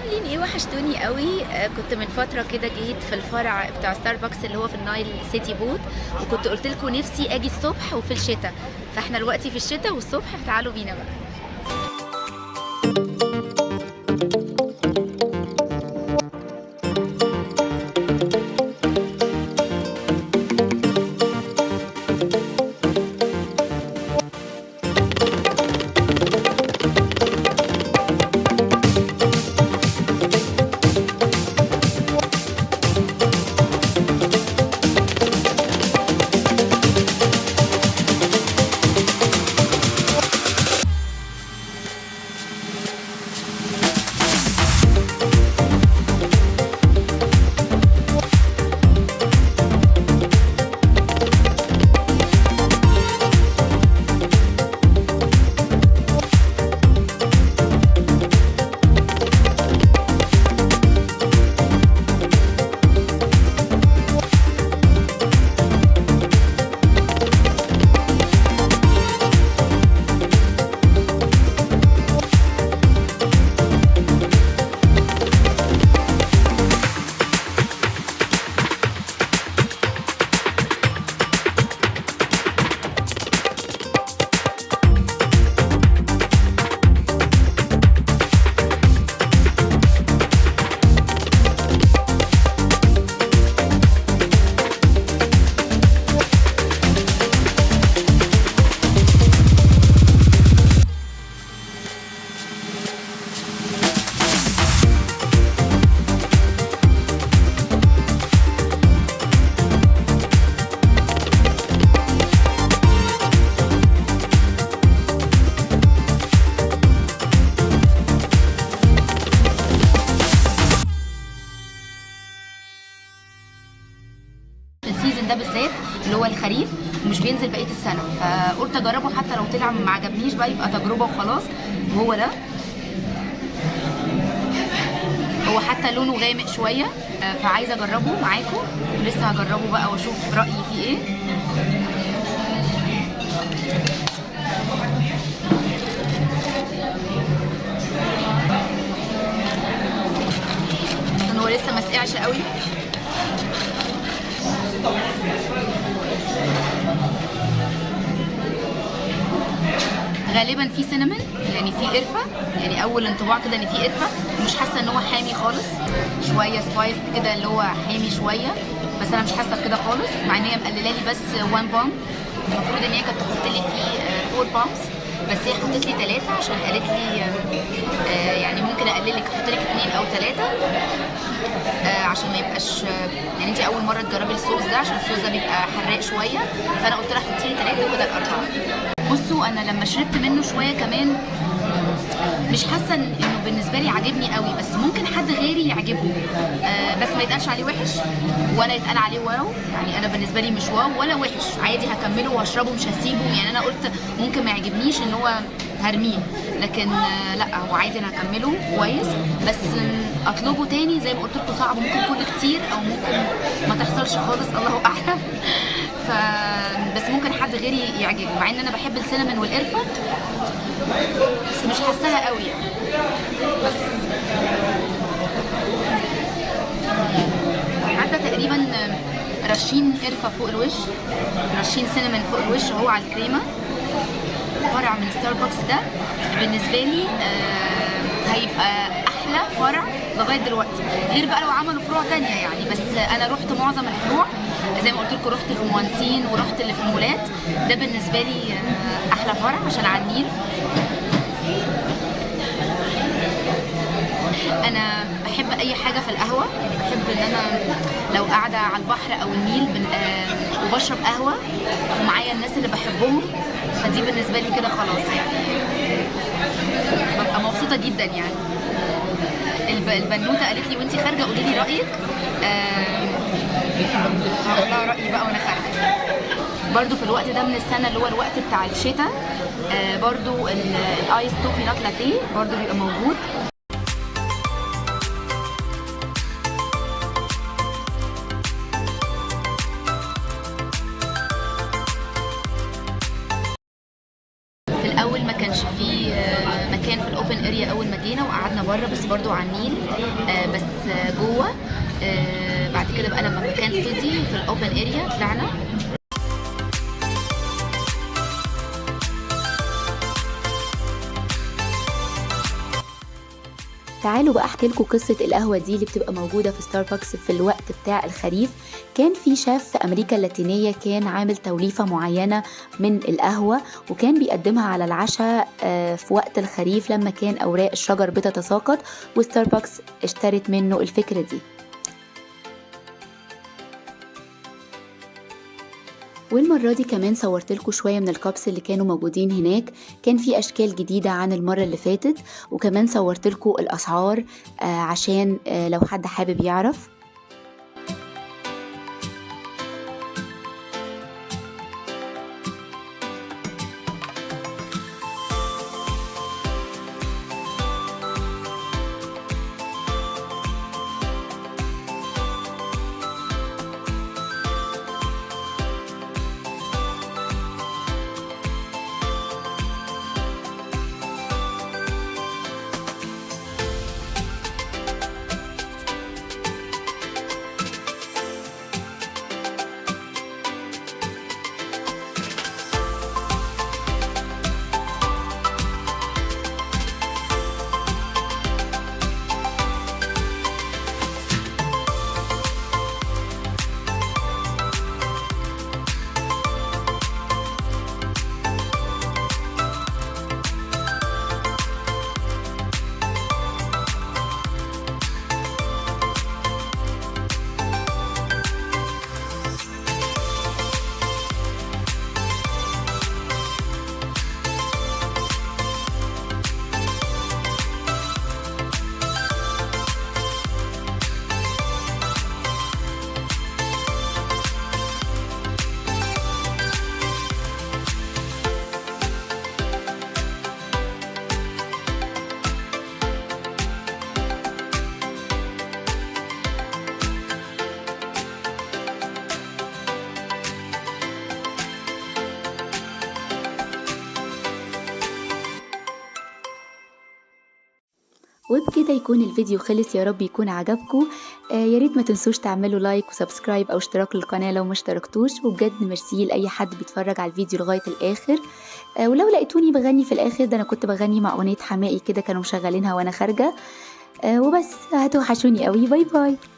عاملين ايه؟ وحشتوني قوي. كنت من فترة كده جيت في الفرع بتاع ستاربكس اللي هو في ال Nile City Boat، وكنت قلت لكم نفسي اجي الصبح وفي الشتاء، فاحنا دلوقتي في الشتاء والصبح، فتعالوا بينا بقى. في ال season ده بالذات اللي هو الخريف ومش بينزل بقية السنه، فقلت اجربه حتى لو طلع ما عجبنيش بقى يبقى تجربه وخلاص. وهو ده، هو حتى لونه غامق شوية، فعايزه اجربه معاكم، لسه هجربه بقى واشوف رايي فيه ايه. عشان هو لسه ما سقعش قوي. غالبا في cinnamon، يعني في قرفه، يعني اول انطباع كده ان في قرفه، ومش حاسه ان هو حامي خالص، شوية spice كده اللي هو حامي شوية، بس انا مش حاسه بكده خالص، مع ان هي مقلله لي بس 1 pump. المفروض ان هي كانت تحط لي فيه 4 pumps، بس هي حطت لي 3 عشان قالت لي يعني ممكن اقلل لك، احط لك 2 او 3، عشان ما يبقاش، يعني انت اول مرة تجربي الصوص ده، عشان الصوص ده بيبقى حراق شوية، فانا قلت لها حطي لي 3 بدل 4. بصوا انا لما شربت منه شوية كمان مش حاسه انه بالنسبة لي عاجبني قوي، بس ممكن حد غيري يعجبه، بس ما يتقالش عليه وحش ولا يتقال عليه wow. يعني انا بالنسبة لي مش wow ولا وحش، عادي هكمله وهشربه مش هسيبه. يعني انا قلت ممكن ما يعجبنيش ان هو هرميه، لكن لا هو عادي انا هكمله كويس، بس اطلبه تاني زي ما قلت لكم صعب، ممكن كل كتير او ممكن ما تحصلش خالص، الله اعلم. بس ممكن حد غيري يعجبه، مع ان انا بحب ال cinnamon والقرفه، بس مش حاساها قوي يعني. بس حتى تقريبا رشين قرفه فوق الوش، رشين cinnamon فوق الوش اهو على الكريمة. فرع من ستاربكس ده بالنسبة لي هيبقى احلى فرع لغاية دلوقتي، غير بقى لو عملوا فروع تانية يعني. بس انا رحت معظم الفروع زي ما قلت لكم، رحت في المهندسين ورحت اللي في المولات. ده بالنسبة لي احلى فرع عشان على النيل. انا بحب اي حاجة في القهوة، يعني بحب ان انا لو قاعدة على البحر او النيل وبشرب قهوة ومعايا الناس اللي بحبهم، فدي بالنسبة لي كده خلاص، يعني ببقى مبسوطة جدا. يعني البنوته قالت لي وانتي خارجه قولي لي رايك، هقول لها رايي بقى وانا خارجه. برضو في الوقت ده من السنة اللي هو الوقت بتاع الشتاء، برضو ال iced toffee nut latte برضو بيبقى موجود. في الاول ما كانش فيه مكان في ال open area اول ما جينا وقعدنا بره، بس برضو برضو على النيل، بس جوه. بعد كده بقى لما المكان فضي في ال open area طلعنا. تعالوا بقى احكي لكم قصة القهوة دي اللي بتبقى موجودة في ستاربكس في الوقت بتاع الخريف. كان في شيف في امريكا اللاتينية كان عامل توليفة معينة من القهوة، وكان بيقدمها على العشاء في وقت الخريف لما كان اوراق الشجر بتتساقط، وستاربكس اشترت منه الفكرة دي. والمرة دي كمان صورت لكم شوية من ال cups اللي كانوا موجودين هناك، كان في أشكال جديدة عن المرة اللي فاتت، وكمان صورت لكم الأسعار عشان لو حد حابب يعرف. وبكده يكون الفيديو خلص، يا رب يكون عجبكم. يا ريت ما تنسوش تعملوا like و subscribe او اشتراك للقناة لو ما اشتركتوش، وبجد ميرسي لاي حد بيتفرج على الفيديو لغاية الاخر. ولو لقيتوني بغني في الاخر، ده انا كنت بغني مع اغنية حماقي كده، كانوا مشغلينها وانا خارجة. وبس، هتوحشوني قوي. bye bye.